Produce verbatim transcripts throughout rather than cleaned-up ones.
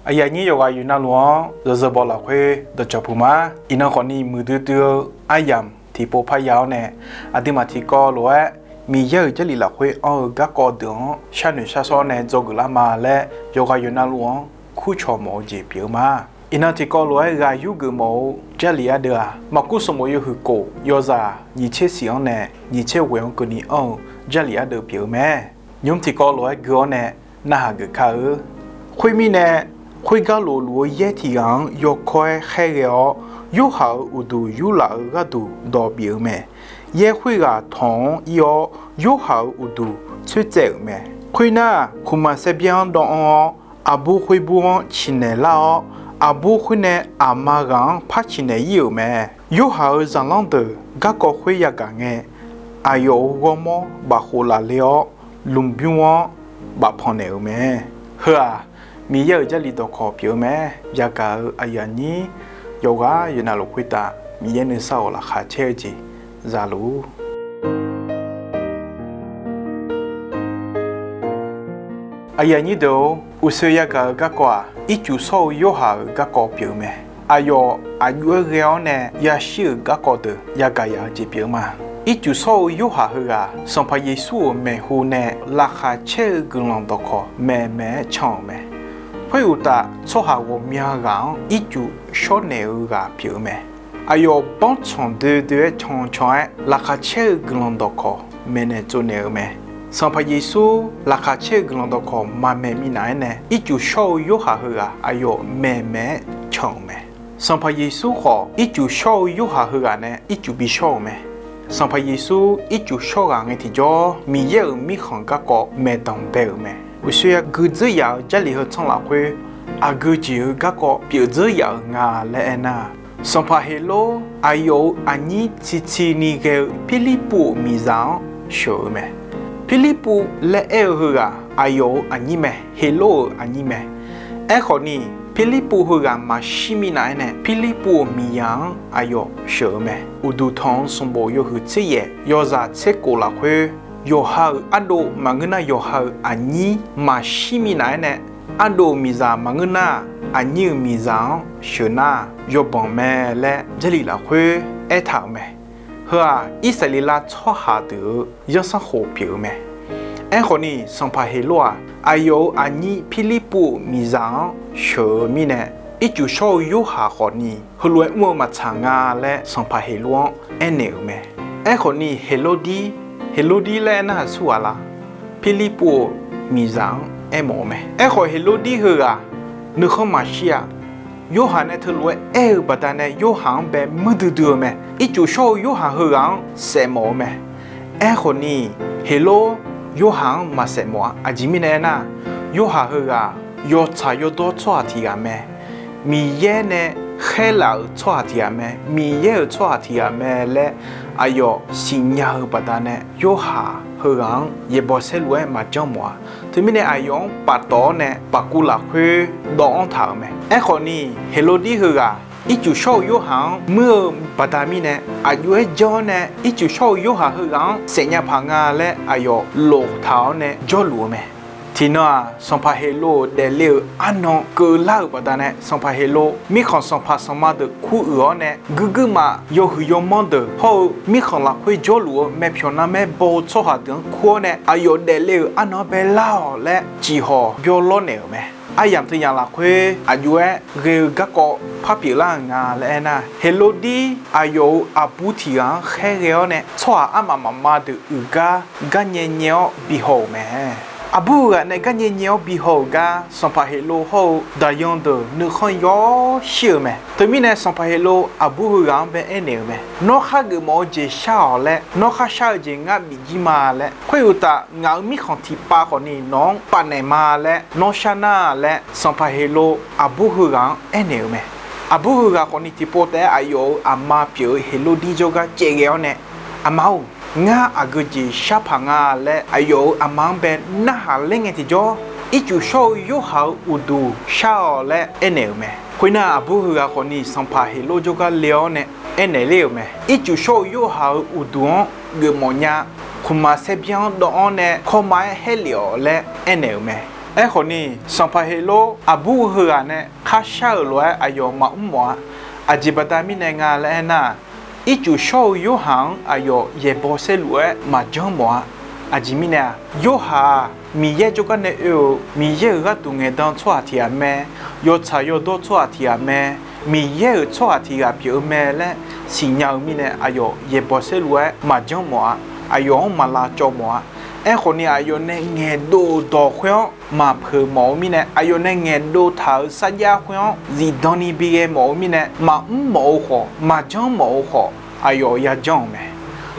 Aqyuif aqnyir yawqghaq yawqnavluf-anr yawzeu baw lafkhoer dawqcawq puq ma. Iqnan khawfni muiqdui dui-eu aryamq tiqpov parya-awr nae, aqduimaf tiqkawv lof-aer Miqyaer-euq Jarlif lafkhoer anr-eu garkawv deuq-anr sharnoeq sharsawr nae dzawgeuf lar ma laer yawqghaq yawqnavluf-anr kurcawq mawf-eu jeq pyeuf-eu ma. Iqnan tiqkawv lof-aer ghaq yurgeuf mawf-eu Jarlif ardeuv-aq, Maqkuv sanqbof yawhuiq kof yawzaq nyiq tser shif-anr nae nyiq tser ghoeq-anr keuvni anr-eu Jarlif ardeuv pyeuf-eu mae. Nymr tiqkawv lof-aer gui-awr nae narhaq geuf kar-eu. Khoermirnae, khoergar lofluf-eu yaer tiq ghaq-anr yawkawr-aer khaerghae-awr, Yorhaq-euq uqduq yurlaf-eu gharduq dawq bif-eu mae. Yaer khoerghaq tawq-anr ir-awr, Yorhaq-euq uqduq tsoertsaev-euq mae. Khoernar, khmqmaq saerbyaer-anr dawvanr-awr, aqbur khoerbur-anr ciqnaeq lar-awr, aqbur khoer nae aqma ghaq-anr par ciqnaeq ir-euq mae. Yorhaq-euq zaqlanr deuq garkawv khoer yagaq ngae, aqyawf-euq ghawrmawr bafkhof lafle-awr, lmqbymr-anr bafpanq naeq-euq mae. Heu-aq, Miqyaer-euq Jarlif dawqkawq pyeuf-eu mae. Yagaq-euq aqyuif aqnyir yawqghaq yawqnavluf khoertav Miqyaer nuisar-awq laqkhaq caer-eu jeq zaluf. Aqyuif aqnyir deuq-or, uqshoe yagaq-eu garkawv-aq, ircuf shawr-eu Yorhaq-euq garkawv pyeuf-eu mae. Aqyawf aqjox-aer ghae-awr nae yashir-euq garkawv deuq yagaq yaf-eu jeq pyeuf-eu ma. Ircuf shawr-eu Yorhaq heughaq Sanqpaq Yeqsur-euq maeqhu nae laqkhaq caer-eu guiqlanq dawqkawq maeqmaeq-aer can-euq mae. Khoeruqtaf, tsawrhaq ghawqmya ghaq-anr ircuf shawr naeq-eu ghaq pyeuf-eu mae. Aqyawf banrtsanq doe doe-aer can can-aer laqkhaq caer-eu guiqlanq dawqkawq maeqnaeq tsovnaeq-eu mae. Sanqpaq Yeqsur laqkhaq caer-eu guiqlanq dawqkawq maqmaeq minav-aer nae ircuf shawr-eu Yorhaq heughaq aqyawf maeqmaeq-aer can-euq mae. Sanqpaq Yeqsur khawf, ircuf shawr-eu Yorhaq heughaq nae ircuf bi shawr-euq mae. Sanqpaq Yeqsur ircuf shawr ghaq ngae tiqjawr, Miqyaer-euq mirkhanq garkawv maeqdanq bae-euq mae. Uqshoe gui dzeur yaf-euq Jarlif heu tsanr lafkhoer aqgeu jeq-eu garkawv pyeuf dzeur yaf-euq nga laer aernar, Sanqpaq Heqlor aqyawf-euq aqnyir ciqciqni ghae-eu Pirlirpuv-euq miqzaq-anr sheuq-eu mae. Pirlirpuv laer aer-eu heughaq aqyawf-euq aqnyir mae, Heqlor-euq aqnyir mae. Aerkhawfni, Pirlirpuv heughaq maqshir minav-aer nae Pirlirpuv-euq miqzaq-anr aqyawf sheuq-eu mae. Uqduq tanq-eu sanqbof yawhuiq tser yaef yawzaq tser kof lafkhoer, yawqha-euq ardov maqngeur nar yawqha-euq aqnyir maqshir minav-aer nae, ardov-euq miqzaq maqngeur nar aqnyir-euq miqzaq-anr sheuq nar yawbanq mae laer Jarlif lafkhoer aertaq-euq mae. Heu-aq, Irsaqleqlav tsawrhaq deuq-euq zanrsanrkhof pyeuf-eu mae. Aerkhawfni, Sanqpaq Heqlor-aq, aqyawf-euq aqnyir Pirlirpuv-euq miqzaq-anr sheuq-eu mirnae, ircuf shawr-eu Yorhaq khawfni heulof-aer mr-eu maqtsaq nga laer Sanqpaq Heqlor-anr aernaeq-euq mae. Aerkhawfni, Heqlordir, Heqlordir laer aernar aqsur ghaq la? Pirlirpuv-euq miqzaq-anr aermawf-eu mae. Aerkhawf, Heqlordir heughaq nuikhanr maqshir-a. Yorhaq nae teulof-aer aer-eu baqdanae Yorhaq-anr bae muir duidui-eu mae. Ircuf shawr-eu Yorhaq heughaq-anr saefmawf-eu mae. Aerkhawfni, Heqlor Yorhaq-anr maqsaef mawf-a. Aqjeq mirnae aernar, Yorhaq heughaq yawtsaq yawdawr tsawrhaq tiq ghaq mae. Miqyaer nae khaerlaf-euq tsawrhaq tiq ghaq mae. Miqyaer-euq tsawrhaq tiq ghaq mae laer aqyawf siqnya-eu baqdanae, Yorhaq heughaq-anr yaeqbawq saerlu-aer maqjanr mawf-a. Teumirnae aqyawf-anr paftawf-awr nae paqkuv lafkhoer dawvanr taq-euq mae. Aerkhawfni, Heqlordir heughaq ircuf shawr-eu Yorhaq-anr muir-eu baqda mirnae, aqjox-aer janr-awr nae ircuf shawr-eu Yorhaq heughaq-anr saefnya paq nga laer aqyawf lof taq-awr nae jawrluf-eu mae. Tiqnan-aq, Sanqpaq Heqlov-euq daefle-euq arnan keuvlar-euq baqdanae, Sanqpaq Heqlov mirkhanq sanqpaq sanqma deuq kuruiq-awr nae, guirguirmaf yawhuiq yawmanr deuq hawr-eu mirkhanq lafkhoer jawrluf-eu myavpyawq narmaer baw-eu tsawrhaq deuq-anr kur-awr nae, aqyawf daefle-euq arnan-anr baelar-awq laer ciqhawq byawlawr naeq-euq mae. Aryamq teunyaf lafkhoer aqjox-aer ghae-eu garkawv par pyeuflar-euq nga laer aernar, Heqlovdir aqyawf-euq aqbur tiq ghaq-anr khaerghae-awr nae, tsawrhaq armaf mafma deuq uiqgar garnyae nyae-awr bihaw-euq mae. Aqbur heughaq nae garnyae nyae-awr bihaw-euq gar, sanqpaq Heqlov hawr-eu daqyan deuq nuikhanr yawr shir-euq mae. Teumirnae, sanqpaq Heqlov aqbur heughaq-anr bae aernaeq-euq mae. Nawr khar geufmawf-eu jeq shar-awq laer, nawr khar shar-eu jeq ngar bif jir ma laer, khoeruqtaf, ngaq-euq mirkhanq tiqpav khawfni nawq-anr pafnaeq ma laer nawr shar nar laer, sanqpaq Heqlov aqbur heughaq-anr aernaeq-euq mae. Aqbur heughaq khawfni tiqpov taef-aer aqyawf-euq aqma pyeuf-eu Heqlovdir jawrgar caevghae-awr nae, Aqma-or, ngar aqgeu jeq shar paq nga laer aqyawf-euq aqma-anr bae narhaq ler ngae tiqjawr, ircuf shawr-eu Yorhaq-euq uqduq shar-awq laer aernaeq-euq mae. Khoernar, aqbur heughaq khawfni sanqpaq Heqlov jawrgar le-awr nae aernaeq ler-euq mae. Ircuf shawr-eu Yorhaq-euq uqduq-anr geufmawf nya. Khmqmaq saerbyan-anr dawv-anr nae kawrma-aer haerlef-awq laer aernaeq-euq mae. Aerkhawf ni, sanqpaq Heqlor aqbur heughaq nae kharshar-euq lof-aer aqyawf maqmr mawf-a. Aqjeq baqda mirnae nga laer aernar, ircuf shawr-eu Yorhaq-anr aqyawf yaeqbawq saerluf-aer maqjanr mawf-a. Aqjeq mirnae-aq, Yorhaq-aq, Miqyaer jawrgar nae oe-euq Miqyaer-euq gharduq ngaeqdan tsawrhaq tiq ghaq mae, yawtsaq yawdawr tsawrhaq tiq ghaq mae, Miqyaer-euq tsawrhaq tiq ghaq pyeuf-eu mae laer siqnya-eu mirnae, aqyawf yaeqbawq saerluf-aer maqjanr mawf-a. Aqyawf-anr maq lavcawv mawf-a. Aerkhawf ni, aqyawf nae ngaeqdov-euq dawq khoer-anr maqpeuq mawf-eu mirnae, aqyawf nae ngaeqdov taq-euq sarjax khoer-anr zifdan ni bighae mawf-eu mirnae, maqmr mawf-eu khawf, maqjanr mawf-eu khawf, aqyawf yajanr-euq mae.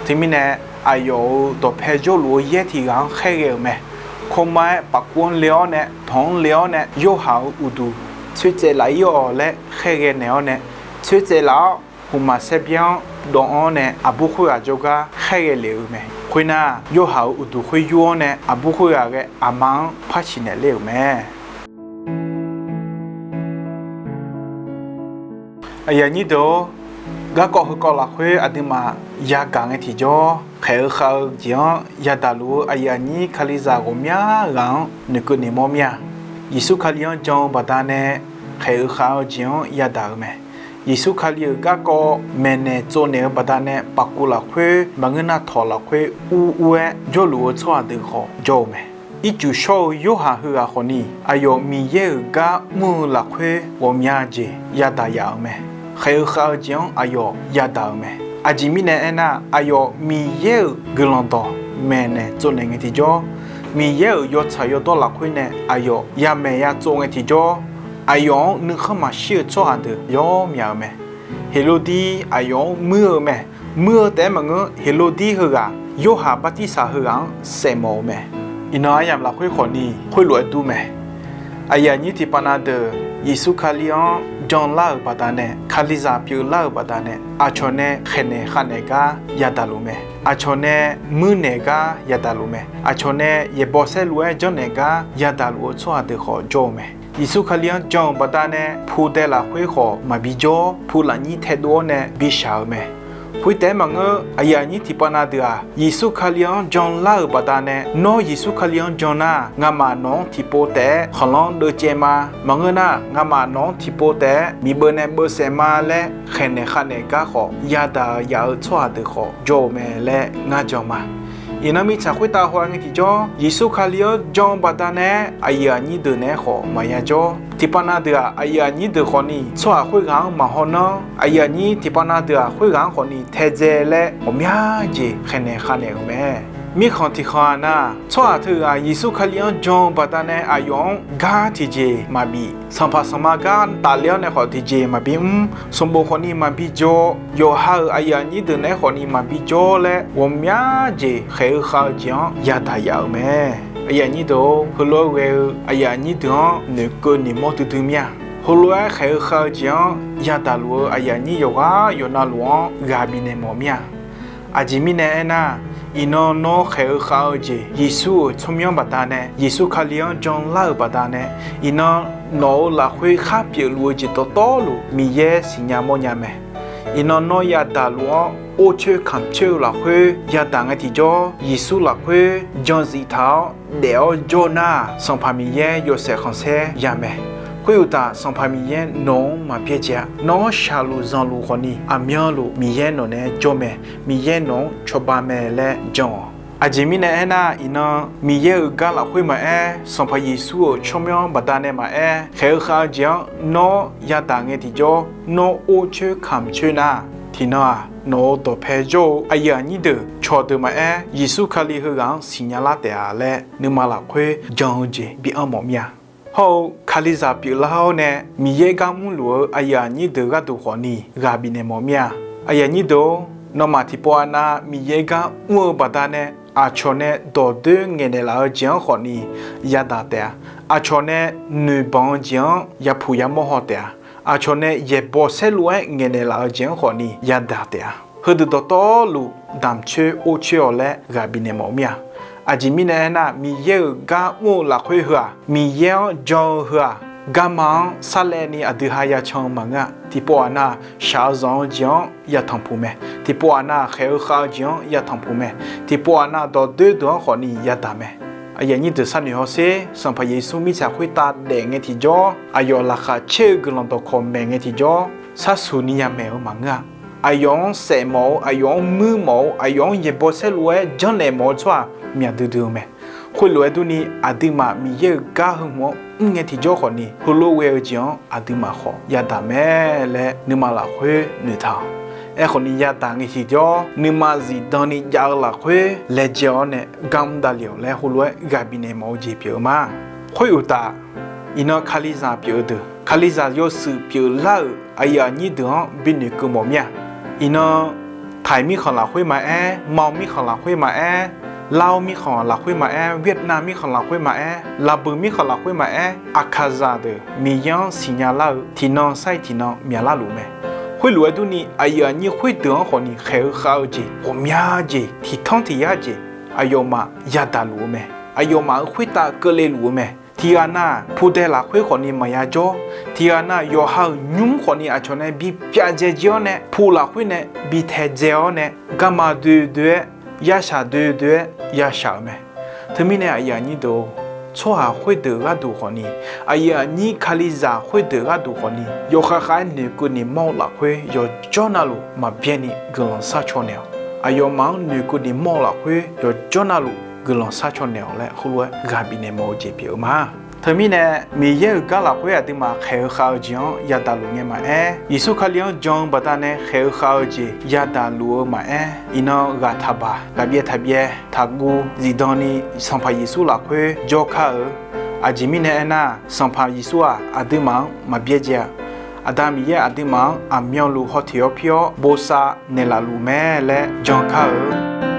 Teumirnae, aqyawf-euq dawqpae jawrluf-eu yaer tiq ghaq-anr khaerghae-euq mae. Kawrma-aer pafkuv-anr le-awr nae, tanq-anr le-awr nae, Yorhaq-euq uqduq tsoertsaev laf-ir-awq laer khaerghae naeq-awr nae, tsoertsaev laf-awr, hmqmaq saer byaer-anr dawv-anr nae aqbur khoerghaq jawrgar khaerghae lef-eu mae. Khoernar, Yorhaq-euq uqduq khoer yur-awr nae aqbur khoerghaq ghae aqma-anr par siqnaeq ler-euq mae. Aqyuif aqnyir deuq-or, garkawv heukawv lafkhoer aqduimaf yagaq ngae tiqjawr, khaeq-eu khav-eu jeq-anr yadaq luf-eu aqyuif aqnyir Kalizaq ghawqmya ghaq-anr noeqkeuv noeqmawr mir-a. Yeqsur Kali-anr jan-eu baqdanae khaeq-eu khav-eu jeq-anr yadaq-euq mae. Yeqsur Kali-euq garkawv maeqnaeq tsovnaeq-eu baqdanae pafkuv lafkhoer maqngeur nar tawq lafkhoer ur ur-aer jawrluf-eu tsawrhaq deuq khawf jawr-eu mae. Ircuf shawr-eu Yorhaq heughaq khawfni, aqyawf Miqyaer-euq gar mr-eu lafkhoer ghawqmya jeq yadaq yaf-euq mae. Khaeq-eu khav-eu jeq-anr aqyawf yadaq-euq mae. Aqjeq mirnae aernar, aqyawf Miqyaer-euq guiqlanq dawq maeqnaeq tsovnaeq ngae tiqjawr, Miqyaer-euq yawtsaq yawdawr lafkhoer nae aqyawf yamaeq yatsov ngae tiqjawr, aqyawf-anr nuikhanr maqshir-eu tsawrhaq deuq yawr mya-euq mae. Heqlovdir aqyawf-anr muir-eu mae. Muir-eu taef-aer maqngeur, Heqlovdir heughaq Yorhaq Bartirsaq heughaq-anr saef mawf-eu mae. Iqnan aryamq lafkhoer khawfni khoerlof-aer dur mae. Aqyuif aqnyir tiqpav na deuq Yeqsur Kali-anr janlar-euq baqdanae, Kalizaq pyeuflar-euq baqdanae, aqcawq nae khaeqnaeq khavnaeq gar yadaq luf mae. Aqcawq nae muirnaeq gar yadaq luf mae. Aqcawq nae yaeqbawq saerlu-aer janrnaeq gar yadaq luf-eu tsawrhaq deuq khawf jawr-eu mae. Yeqsur Kali-anr jan-euq baqdanae pu dae lafkhoer khawf maqbi jawr, pu lafnyir taedov-awr nae bishaq-euq mae. Khoertaef-aer maqngeur, aqyuif aqnyir tiqpav na deuq-aq, Yeqsur Kali-anr janlar-euq baqdanae, nawr Yeqsur Kali-anr jan nar, ngamaf nawq-anr tiqpov taef-aer khanqlanr deuvcaev ma. Maqngeur nar, ngamaf nawq-anr tiqpov taef-aer miqbeuv nae beuvsaef ma laer khaeqnaeq khavnaeq gar khawf yadaq yaf-eu tsawrhaq deuq khawf jawr-eu mae laer ngar jan ma. Iqnan mirtsaq khoertav haw-aer ngae tiqjawr, Yeqsur Kali-anr jan-eu baqdanae aqyuif aqnyir deuq naeq-aer khawf maqya jawr. Tiqpav na deuq-aq, aqyuif aqnyir deuq khawfni tsawrhaq khoerghaq-anr maqhaw nanr, aqyuif aqnyir tiqpav na deuq-aq, khoerghaq-anr khawfni taedzae laer ghawqmya jeq khaeqnaeq khavnaeq-euq mae. Mirkhanq tiqkhanq-aq nar, tsawrhaq teughaq Yeqsur Kali-anr jan-eu baqdanae aqyawf-anr gar tiqjeq maqbif, sanqpaq sanqma gar tafle-awr nae khawf tiqjeq maqbi mr, sanqbof khawfni maqbi jawr, yawqha-euq aqyuif aqnyir deuq naeq-aer khawfni maqbi jawr laer ghawqmya jeq khaeq-eu khav-eu jeq-anr yadaq yaf-euq mae. Aqyuif aqnyir deuq-or, heulof-aer ghae-eu aqyuif aqnyir deuq-anr noeqkeuv noeqmawr duidui mir-a. Heulof-aer khaeq-eu khav-eu jeq-anr yadaq luf-eu aqyuif aqnyir yawqghaq yawqnavluf-anr ghaq bifnaeq mawf mir-a. Aqjeq mirnae aernar, iqnan nawr khaeq-eu khav-eu jeq Yeqsur-euq tsawrmyanr baqdanae, Yeqsur Kali-anr janlar-euq baqdanae, iqnan nawq-euq lafkhoer khar pyeufluf-eu jeq dawqtawvluf Miqyaer siqnya mawrnya mae. Iqnan nawr yadaq luf-anr or coer kamq coer-eu lafkhoer yadaq ngae tiqjawr, Yeqsur lafkhoer jan zif taq-awr daef-awr jawr nar-aq, Sanqpaq Miqyaer yawshaef khanqsaer ya mae. Khoeruqtaf, Sanqpaq Miqyaer nawq-anr maq byaerdzae-a. Nawr-anr shaqluf zanqluf khawfni, aqmyanluf Miqyaer nawq naeq-aer jawr mae. Miqyaer nawq-anr cawba mae laer jan-awq. Aqjeq mirnae aernar, iqnan Miqyaer-euq gar lafkhoer maqaer, Sanqpaq Yeqsur-euq tsawrmyanr baqdanae maqaer, khaeq-eu khav-eu jeq-anr nawr yadaq ngae tiqjawr, nawr or coer kamq coer nar, tiqnan-aq, nawq-euq dawqpae jawr-eu aqyuif aqnyir deuq cawqdeuq maqaer, Yeqsur Kali heughaq-anr siqnya lar taef-a laer nuima lafkhoer jan-eu jeq bi anr mawf mir-a. Hawr-eu Kalizaq pyeuflar-awr nae Miqyaer gar mrluf-eu aqyuif aqnyir deuq gharduq khawfni ghaq bifnaeq mawf mir-a. Aqyuif aqnyir deuq-or, nawmaf tiqpov anav Miqyaer gar mr-eu baqdanae, aqcawq nae dawqdoer ngaeqnaeq laf-eu jeq-anr khawfni yadaq taef-a. Aqcawq nae noeqbanq-eu jeq-anr yapuq yamawr haw taef-a. Aqcawq nae yaeqbawq saerlu-aer ngaeqnaeq laf-eu jeq-anr khawfni yadaq taef-a. Heudeuq dawqtawvluf damq coer or coer-awq laer ghaq bifnaeq mawf mir-a. Aqjeq mirnae aernar, Miqyaer-euq gar mr-eu lafkhoer heu-aq, Miqyaer-anr jan-eu heu-aq, garma-anr sarlaevni aqdui ha yacan-eu maqngeur-a. Tiqpov aqnav shaq-eu zanq-eu jeq-anr yatanq puq mae. Tiqpov aqnav khaeq-eu khav-eu jeq-anr yatanq puq mae. Tiqpov aqnav dawqdoer deuq-anr khawfni yadaq mae. Aqyuif aqnyir deuq sharnoeq hawsher, Sanqpaq Yeqsur mirtsaq khoertav daef ngae tiqjawr, aqyawf laqkhaq caer-eu guiqlanq dawqkawq maeq ngae tiqjawr, sharsuq ni yamaeq-eu maqngeur-a. Aqyawf-anr saef mawf-eu, aqyawf-anr muir mawf-eu, aqyawf-anr yaeqbawq saerlu-aer janrnaeq mawf-eu tsawrhaq myaq duidui-eu mae. Khoerlof-aer durni, aqduimaf Miqyaer-euq gar heu hmq-anr mr ngae tiqjawr khawfni, heulof ghae-eu jeq-anr aqduimaf khawf yadaq mae laer nuima lafkhoer noeqtaq-awq. Aerkhawfni, yadaq ngae tiqjawr nuima zifdan ni jav-eu lafkhoer laejae-awr nae gar mr davlef-awq laer heulof-aer ghaq bifnaeq mawf-eu jeq pyeuf-eu ma. Khoeruqtaf, iqnan Kalizaq pyeuf-eu deuq, Kalizaq yawshuif pyeuflar-euq aqyuif aqnyir deuq-anr binoeqkeuv mawf mir-a. Iqnan Taiq mirkhanq lafkhoer maqaer, Mao mirkhanq lafkhoer maqaer, Laos mirkhanq lafkhoer maqaer, Vietnam mirkhanq lafkhoer maqaer, Laqbuiq mirkhanq lafkhoer maqaer, Aqkaqzaq deuq Miqyaer-anr siqnya lar-eu tiqnan sar-iq tiqnan myaqlar luf mae. Khoerlof-aer durni, aqyuif aqnyir khoerdeuq-anr khawfni khaeq-eu khav-eu jeq, ghawqmya jeq, tiqtanr tiq yar jeq, aqyawfmaf yadaq luf-eu mae. Aqyawfmaf-euq khoertav keuvle luf-eu mae. Tiqghaq nav-aq, pudae lafkhoer khawfni maqya jawr. Tiqghaq nav-aq, yawqha-euq nymr khawfni aqcawq nae bi pyav dzae jir-awr nae, pu lafkhoer nae bi taedzae-awr nae, garma doe doe-aer, yashaq doe doe-aer yashaq-euq mae. Teumirnae aqyuif aqnyir deuq-or, tsawrhaq khoerdeuq gharduq khawfni, aqyuif aqnyir Kalizaq khoerdeuq gharduq khawfni, yawkhav khav-aer noeqkeuv ni mawr-eu lafkhoer yawqjawr navluf maqbyaer ni guiqlanq sharcaw naeq-awq. Aqyawfmaf-anr noeqkeuv ni mawr-eu lafkhoer yawqjawr navluf guiqlanq sharcaw naeq-awq laer heulof-aer ghaq bifnaeq mawf-eu jeq pyeuf-eu ma. Teumirnae, Miqyaer-euq gar lafkhoer aqduimaf khaeq-eu khav-eu jeq-anr yadaq luf ngae maqaer, Yeqsur Kali-anr jan-eu baqdanae khaeq-eu khav-eu jeq yadaq luf-eu maqaer, iqnan ghaq taqbaq, ghaq byaev taqbyaev, taqguv zifdan ni Sanqpaq Yeqsur lafkhoer jawrkar-eu. Aqjeq mirnae aernar, Sanqpaq Yeqsur-aq, aqduimaf-anr maqbyaerdzae-a. Aqda Miqyaer aqduimaf-anr aqmyanluf hawteq-awr pir-awr bosav naeqlaf luf mae laer jan kar-eu.